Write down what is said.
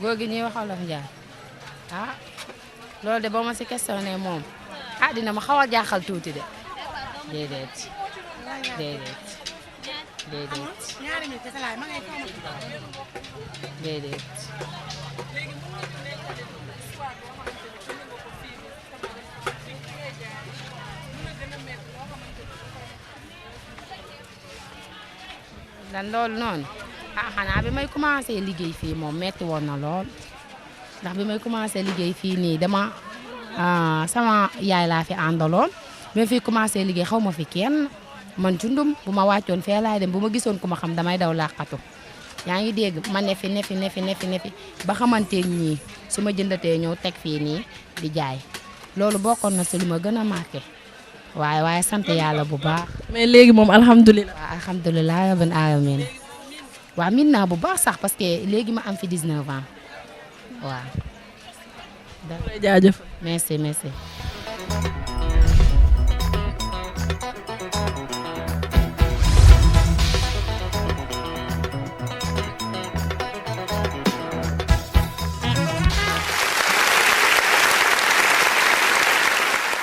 góor gi ñuy wax Wolof Njaay ah loolu de ba ma si questionné moom ah dina ma xaw a jaaxal tuuti de déedéet déedéet déedéet déedéet dan loolu noonu ah xanaa bi may commencé liggéey fii moom metti woon na lool ndax bi may commencé liggéey fii nii dama sama yaay laa fi àndaloon bi ma fi commencé liggéey xaw ma fi kenn man jundum bu ma wàccoon fee laay dem bu ma gisoon ku ma xam damay daw làqatu yaa ngi dégg ma ne fi ba xamanteeg ñii su ma jëndatee ñëw teg fii nii di jaay loolu bokkoon na si lu ma gën a marqué waaye sant yàlla bu baax. mais léegi moom alhamdulilah. waaw alhamdulilah rabbil alamin waaw min naa bu baax sax parce que léegi ma am fi 19 ans waaw. jaajëf. merci.